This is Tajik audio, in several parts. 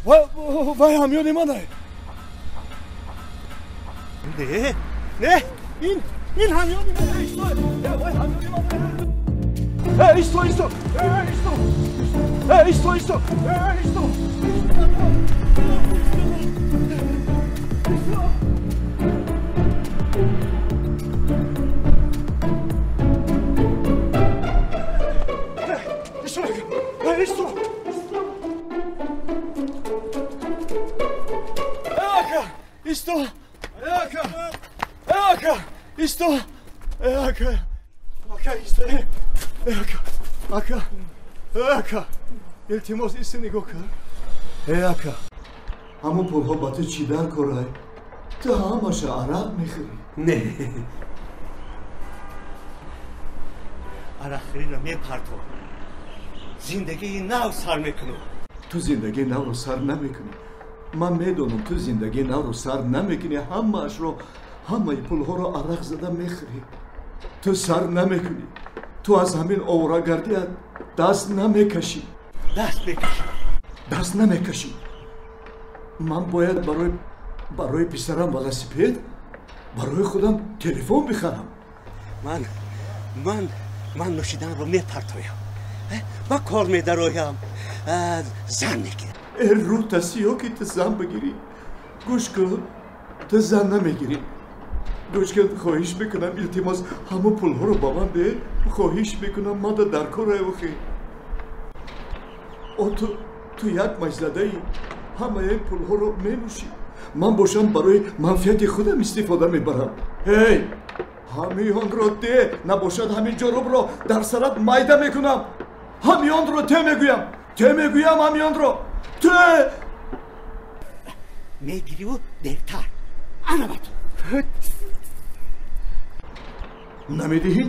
Вай ҳамёни манай. Не, не, ин ҳамёни манай. Исто, вай ҳамёни манай. Исто, исто, исто, исто, исто, исто. Исто! Ака! Исто! Ака! Ака! Исто! Ака! Ака, исто! Ака! Ака! Ака! Илтимос, исти нигоҳ кар. Ака! Ҳамон пулҳо ба ту чӣ дар корай? Ту ҳамаша арақ мехӯрӣ. Не. Арақхӯриро мепартом. Зиндагии нав сар мекунам. Ту зиндагии навро сар намекунӣ. Ман медонам, ту зиндагии навро сар намекунӣ. Ҳамаашро, ҳамаи пулҳоро арақ зада мехӯрӣ. Ту сар намекунӣ. Ту аз ҳамин оворагардият даст намекашӣ. Даст мекашам. Даст намекашӣ. Ман бояд барои писарам велосипед, барои худам телефон бихарам. Ман нӯшиданро мепартоям. Ба кор медароям, зан мегирам. Рӯта сиё ки ту зан бигирӣ. Гӯш кун, ту зан намегирӣ. Гӯш кун, хоҳиш мекунам, илтимос, ҳамон пулҳоро ба ман деҳ. Хоҳиш мекунам, манда дар кор охи. О, ту як маҷзадаӣ, ҳамаи ин пулҳоро менӯшӣ. Ман бошам барои манфиати худам истифода мебарам. Ҳей, ҳамионро деҳ, набошад ҳамин ҷорубро дар сарат майда мекунам. Ҳамионро те мегӯям, те мегӯям, ҳамионро те. Мегириву дертар. Ана ба ту. Намедиҳӣ?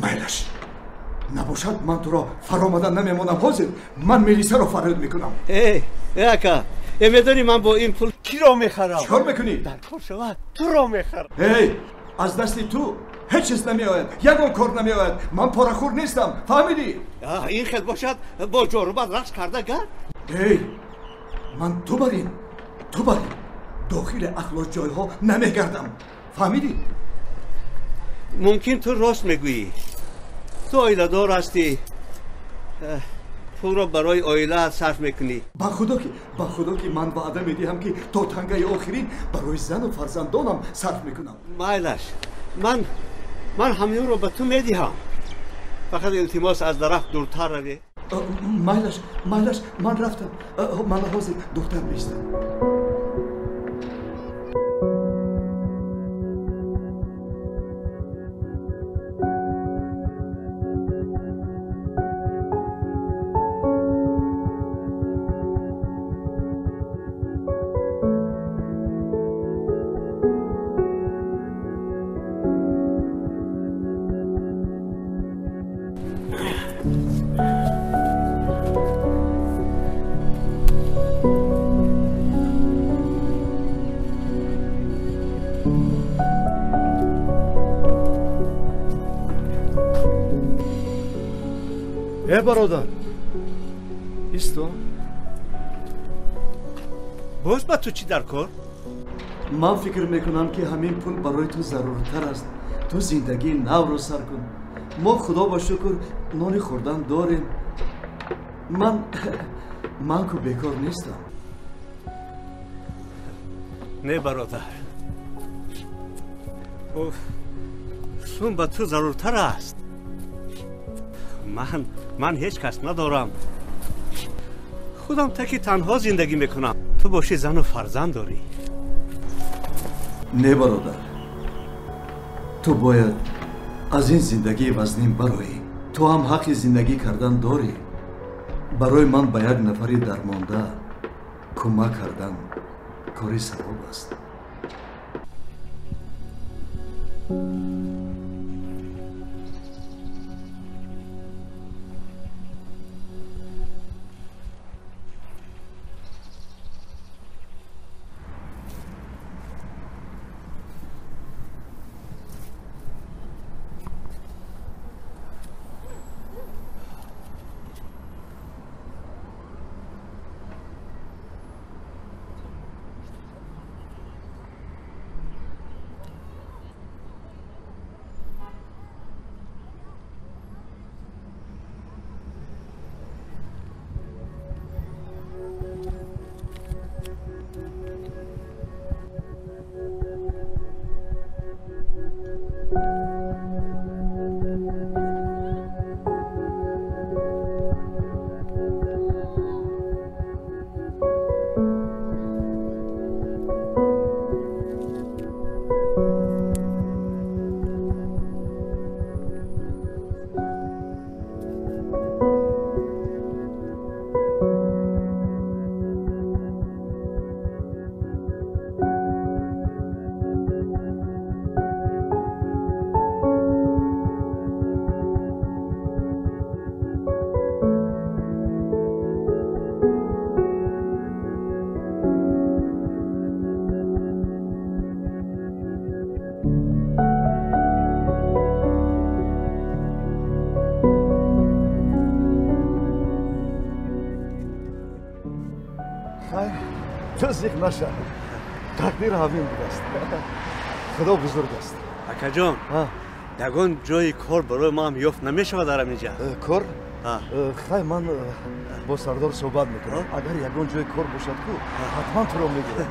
Майлаш. Набошад ман туро фаромадан намемонам. Ҳозир ман милисаро фарёд мекунам. Э, ака, медонӣ ман бо ин пул киро мехарам? Чӣ кор мекунӣ? Дар кор шавад, туро мехарам. Эй, аз дасти ту ҳеҷ чиз намеояд, ягон кор намеояд. Ман порахӯр нестам, фаҳмидӣ? Ин хел бошад, бо ҷорубат рақс карда гард. Эй, ман ту барин, ту барин дохили ахлоқҷойҳо намегардам, фаҳмидӣ? Мумкин ту рост мегӯӣ. Ту оиладор ҳастӣ, пулро барои оилаат сарф мекунӣ. Ба худо ки ман ваъда медиҳам, ки то тангаи охирин барои зану фарзандонам сарф мекунам. Майлаш, ман ҳаминро ба ту медиҳам. Фақат илтимос, аз дарахт дуртар равӣ. Майлаш, майлаш, ман рафтам. Ман ҳозир духтар меистам. Э, бародар, исто. Боз ба ту чӣ дар кор? Ман фикр мекунам, ки ҳамин пул барои ту заруртар аст. Ту зиндагии навро сар кун. Мо худо ба шукр нони хӯрдан дорем. Ман ку бекор нестам. Не, бародар, сум ба ту заруртар аст. Ман ҳеҷ кас надорам. Худам таки танҳо зиндагӣ мекунам. Ту бошӣ зану фарзанд дорӣ. Не, бародар, ту бояд аз ин зиндагии вазнин бароӣ. Ту ҳам ҳаққи зиндагӣ кардан дорӣ. Барои ман ба як нафари дармонда кӯмак кардан кори савоб аст. Хайр, ту зиқ наша. Тақдир ҳамин будааст. Худо бузург аст. Акаҷон, ягон ҷои кор барои ман ёфт намешавад дар ҳамин ҷа? Кор? Хай, ман бо сардор суҳбат мекунам. Агар ягон ҷои кор бошад ку, ҳатман туро мегирам.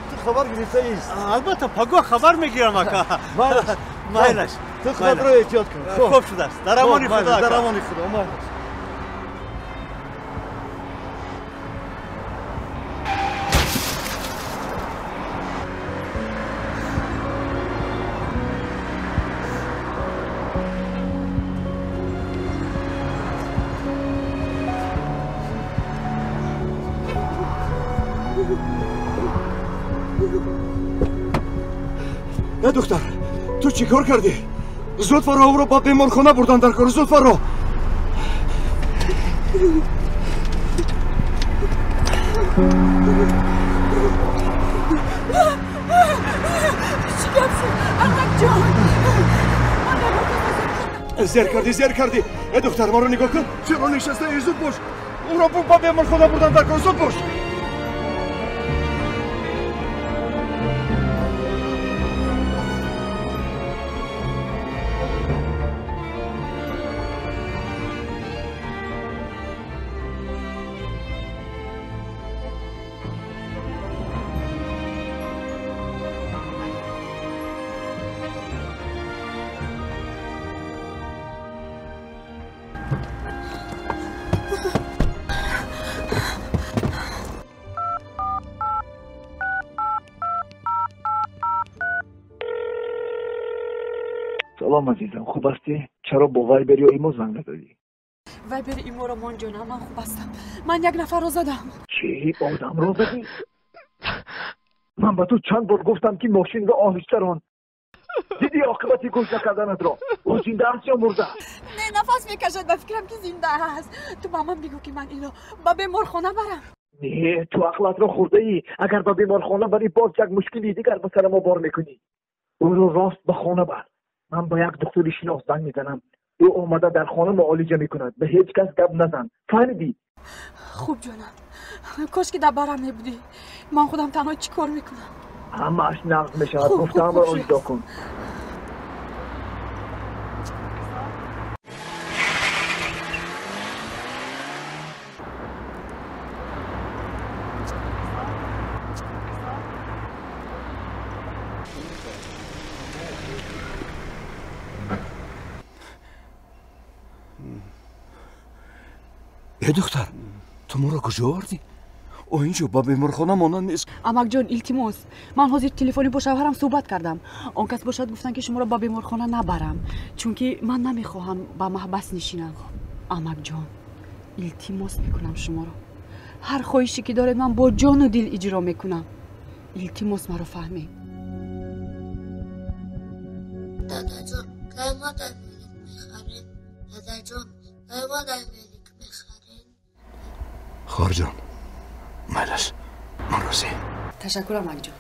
Ту хабар гирифтаист? Албатта, пагоҳ хабар мегирам, ака. Майлаш. Ту худро эҳтиёт кун. Хуб шудааст. Дар амони Худо. Дар амони Худо. Майлаш. Духтар, ту чӣ кор кардӣ? Зуд фаро ӯро ба беморхона бурдан дар кор, зуд фаро. Чӣ гап шуд, амакҷон? Зер кардӣ, зер кардӣ. Э духтар, маро нигоҳ кун. Чаро нишастаӣ? Зуд бош. Ӯро ба беморхона бурдан дар кор, зуд бош. Салом азизам, хуб ҳастӣ? Чаро бо Вайбер ё Имо занг назадӣ? Вайбер Иморо мон ҷонам, ман хуб ҳастам. Ман як нафарро задам. Чӣ? Одамро задӣ? Ман ба ту чанд бор гуфтам, ки мошинро оҳиста рон. Дидӣ оқибати гӯш накарданатро? Ӯ зинда аст ё мурда? Не, нафас мекашад, ба фикрам ки зинда аст. Ту ба ман бигӯ, ки ман инро ба беморхона барам. Не, ту ақлатро хӯрдаӣ. Агар ба беморхона барӣ, боз як мушкили дигар ба сари мо бор мекунӣ. Ӯро рост ба хона бар. Ман ба як духтури шинос занг мезанам. Ӯ омада дар хона муолиҷа мекунад. Ба ҳеҷ кас гап назан. Фаҳмидӣ? Хуб ҷонам, кош ки дар барам мебудӣ. Ман худам танҳо чӣ кор мекунам? Ҳамааш нағз мешавад. Гуфтаамро иҷро кун. Э духтар, ту моро куҷо овардӣ? О инҷо ба беморхона монанд нест. Амакҷон, илтимос, ман ҳозир телефонӣ бо шавҳарам суҳбат кардам. Он кас бошад гуфтанд, ки шуморо ба беморхона набарам, чунки ман намехоҳам ба маҳбас нишинам. Амакҷон, илтимос мекунам шуморо. Ҳар хоҳише ки доред, ман бо ҷону дил иҷро мекунам. Илтимос, маро фаҳмед. Дадаҷон, кай мо дар мелик мехарем? Дадаҷон, кай мо дар мелик мехарем? Хоҳарҷон, майлаш, ман розӣ. Ташаккур, амакҷон.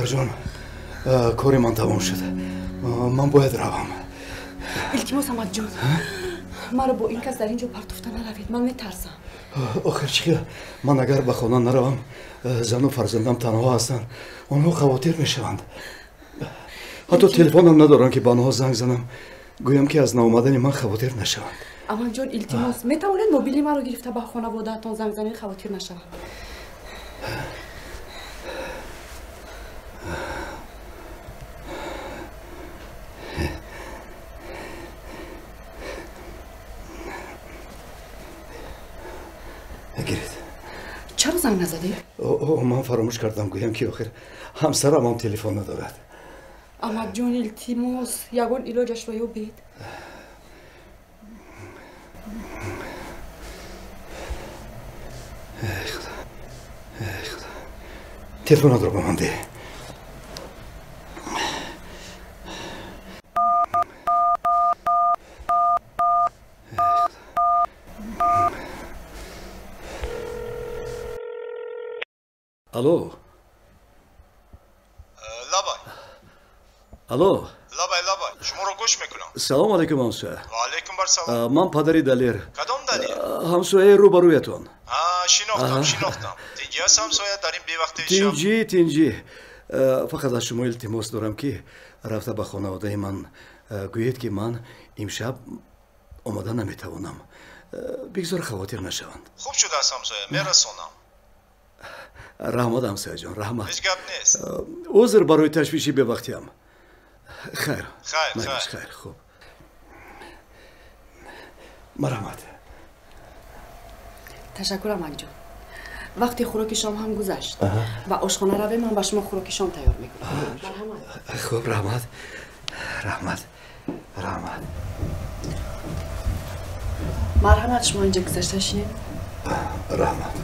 Модарҷон, кори ман тамом шуд. Ман бояд равам. Илтимос, амакҷон, маро бо ин кас дар ин ҷо партофта наравед. Ман метарсам. Охир чӣ хел? Ман агар ба хона наравам, зану фарзандам танҳо ҳастанд. Онҳо хавотир мешаванд. Ҳатто телефонам надорам, ки ба онҳо занг занам, гӯям, ки аз наомадани ман хавотир нашаванд. Амакҷон, илтимос, метавонед мобили маро гирифта ба хонаводаатон занг занед, хавотир нашаванд. Гиред. Чаро занг назадед? Ман фаромӯш кардам гӯям, ки охир ҳамсарам ҳам телефон надорад. Амакҷон, илтимос, ягон илоҷашро ёбед. Эй худо, эй худо, телефонатро ба ман деҳ. Алло. Лабай. Алло. Лабай, лабай. Шуморо гӯш мекунам. Салом алейкум, ҳамсоя. Ва алейкум бар салом. Ман падари Далер. Кадом Далер? Ҳамсояи рӯбарӯятон. Шинохтам, шинохтам. Тинҷӣ аст, ҳамсоя, дар ин бевақти шаб? Тинҷӣ, тинҷӣ. Фақат аз шумо илтимос дорам, ки рафта ба хонаводаи ман гӯед, ки ман имшаб омода наметавонам. Бигзор хавотир нашаванд. Хуб шудааст, ҳамсоя, мерасонам. Раҳмат, ҳамсояҷон, раҳмат. Ҳеҷ гап нест. Узр барои ташвиши бевақтиам. Хайр. Хайр, хайр. Хайр, хуб. Марҳамат. Ташаккур, амакҷон. Вақти хӯроки шом ҳам гузашт. Ба ошхона равем, ман ба шумо хӯроки шом тайёр мекунам. Марҳамат. Хуб, раҳмат. Раҳмат. Раҳмат. Марҳамат, шумо инҷа гузашта шинед. Раҳмат.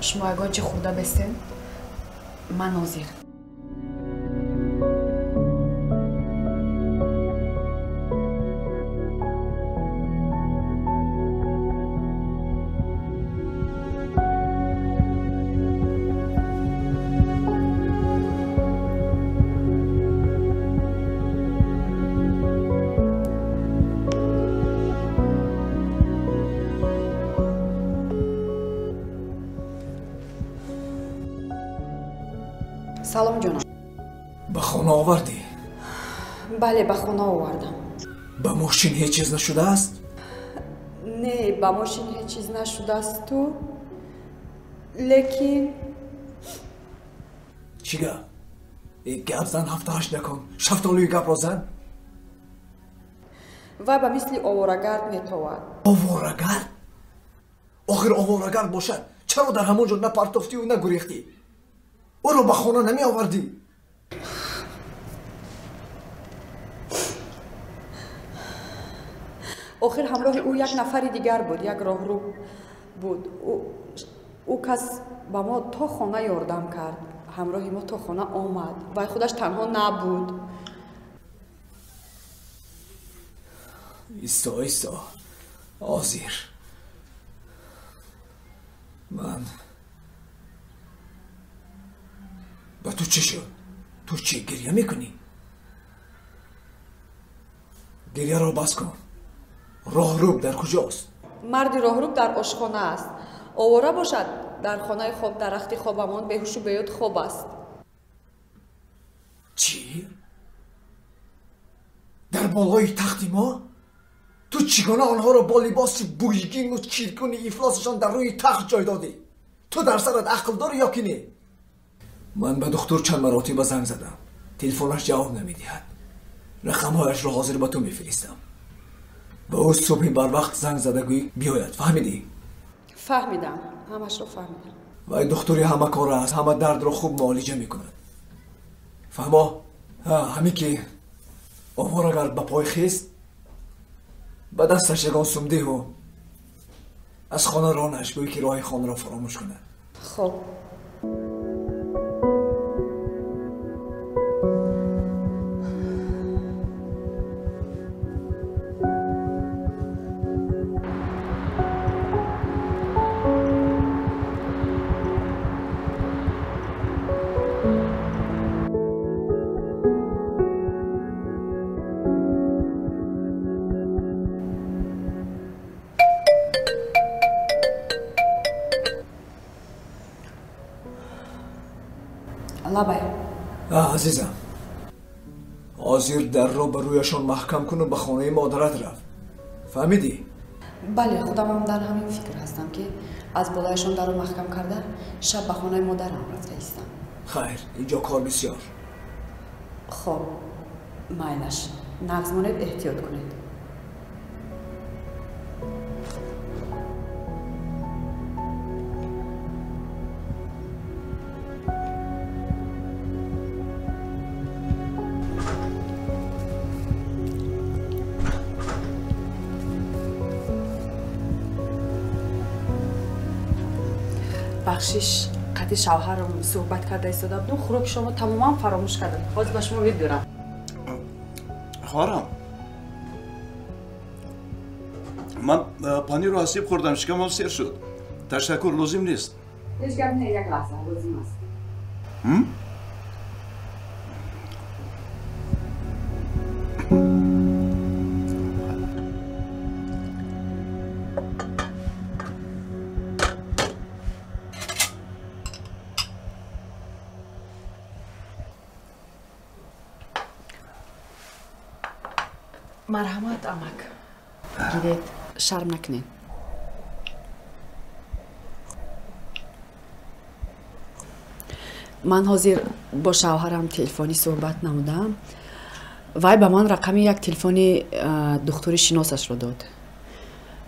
Шумо ягон чӣ хӯрда бестен, ман ҳозир. Салом, ҷонам. Ба хона овардӣ? Бале, ба хона овардам. Ба мошин ҳеҷ чиз нашудааст? Не, ба мошин ҳеҷ чиз нашудаасту, лекин чӣ гап? Э, гап зан, ҳафтаҳашт накун. Шафтолуи гапро зан. Вай ба мисли оворагард метовад. Оворагард? Охир оворагард бошад, чаро дар ҳамон ҷо напартофтию нагурехтӣ? Ӯро ба хона намеовардӣ? Охир ҳамроҳи ӯ як нафари дигар буд, як роҳрӯ буд. Ӯ кас ба мо то хона ёрдам кард, ҳамроҳи мо то хона омад. Вай худаш танҳо набуд. Исто, исто, ҳозир. Ман ба ту чӣ шуд? Ту чӣ гиря мекунӣ? Гиряро бас кун. Роҳруб дар куҷост? Марди роҳруб дар ошхона аст. Овора бошад дар хонаи хоб, дар рахти хобамон беҳушу беёд хоб аст. Чӣ? Дар болои тахти мо? Ту чӣ гуна онҳоро бо либоси бӯйгину чиркуни ифлосашон дар рӯи тахт ҷой додӣ? Ту дар сарат ақл дорӣ ё ки не? Ман ба духтур чанд маротиба занг задам. Телефонаш ҷавоб намедиҳад. Рақамҳояшро ҳозир ба ту мефиристам. Ба ӯ субҳи барвақт занг зада гӯй биёяд. Фаҳмидӣ? Фаҳмидам, ҳамашро фаҳмидам. Вай духтури ҳама кора аст, ҳама дардро хуб муолиҷа мекунад. Фаҳмо? Ҳамин ки оворагард ба пой хест, ба дасташ ягон сумдиҳу аз хона ронаш, гӯй ки роҳи хонаро фаромӯш кунад. Хоб. Лабай. Азизам, ҳозир дарро ба рӯяшон маҳкам куну ба хонаи модарат рафт. Фаҳмидӣ? Бале, худамам дар ҳамин фикр ҳастам, ки аз болояшон дарро маҳкам карда шаб ба хонаи модарам рафта истам. Хайр, инҷо кор бисёр. Хоб, майлаш, нағз монед, эҳтиёт кунед. Бахшиш, қати шавҳарам суҳбат карда истода будум, хӯроки шумо тамоман фаромӯш кардам. Ҳозир ба шумо мебиёрам. Хоҳарам, ман паниру ҳасиб хӯрдам, шикамам сер шуд. Ташаккур, лозим нест. Ҳеҷ гап не, як лаҳза, лозим аст. Марҳамат, амак. Гиред, шарм накунед. Ман ҳозир бо шавҳарам телефонӣ суҳбат намудам. Вай ба ман рақами як телефони духтури шиносашро дод.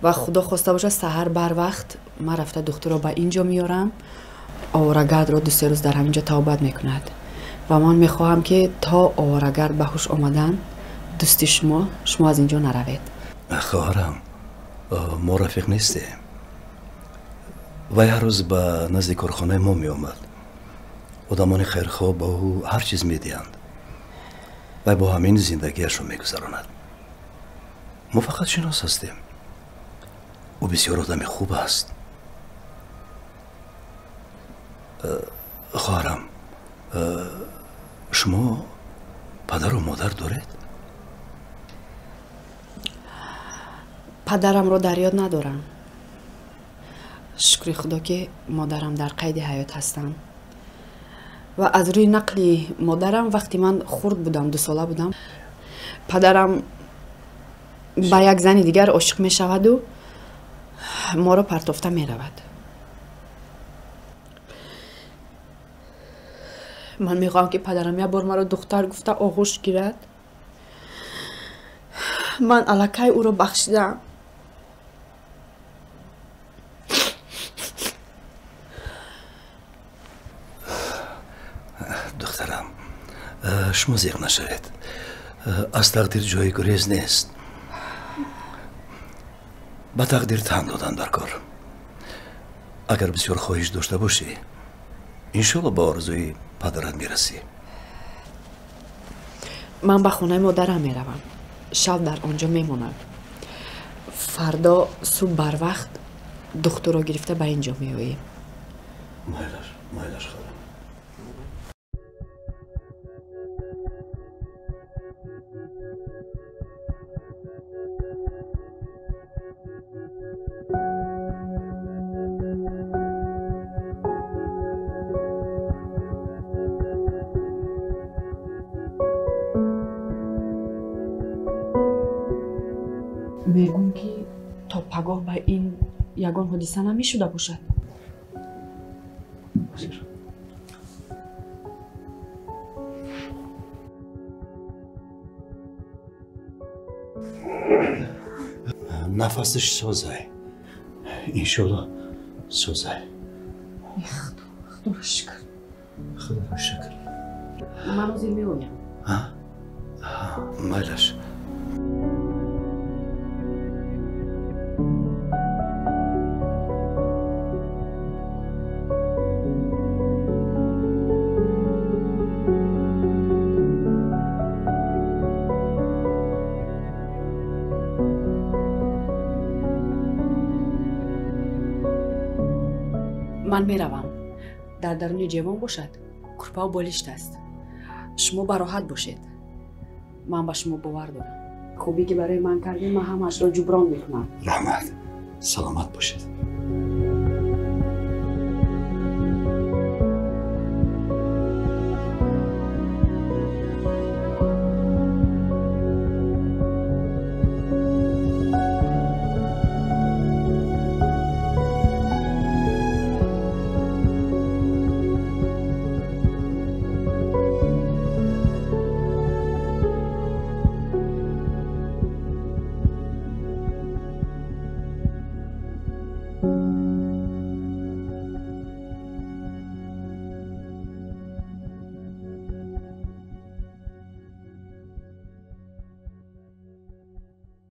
Ва худо хоста бошад, саҳар барвақт ман рафта духтурро ба ин ҷо меёрам. Оворагардро ду се рӯз дар ҳамин ҷо тавбат мекунад. Ва ман мехоҳам, ки то оворагард ба ҳуш омадан дӯсти шумо аз ин ҷо наравед. Хоҳарам, мо рафиқ нестем. Вай ҳар рӯз ба назди корхонаи мо меомад. Одамони хайрхоҳ ба ӯ ҳар чиз медиҳанд. Вай бо ҳамин зиндагиашро мегузаронад. Мо фақат шинос ҳастем. Ӯ бисёр одами хуб аст. Хоҳарам, шумо падару модар доред? Падарамро дар ёд надорам. Шукри худо, ки модарам дар қайди ҳаёт ҳастанд. Ва аз рӯи нақли модарам, вақти ман хурд будам, 2 сола будам, падарам ба як зани дигар ошиқ мешаваду моро партофта меравад. Ман мехоҳам, ки падарам як бор маро духтар гуфта оғӯш гирад. Ман аллакай ӯро бахшидаам. Духтарам, шумо зиқ нашавед. Аз тақдир ҷои гурез нест. Ба тақдир тан додан дар кор. Агар бисёр хоҳиш дошта бошӣ, иншолло ба орзуи падарат мерасӣ. Ман ба хонаи модарам меравам. Шаб дар он ҷо мемонам. Фардо субҳ барвақт Духтурро гирифта ба ин ҷо меоем. Майлаш, майлаш хола. Мегӯм, ки то пагоҳ ба ин ягон ҳодиса намешуда бошад. Нафасаш созай, иншолло созай. Худоро шукр, худоро шукр. Ман ҳозир меоям. Майлаш. Ман меравам. Дар даруни ҷевон бошад, курпаву болишт аст. Шумо бароҳат бошед. Ман ба шумо бовар дорам. Хубе ки барои ман кардем, ман ҳамаашро ҷуброн мекунам. Раҳмат, саломат бошед.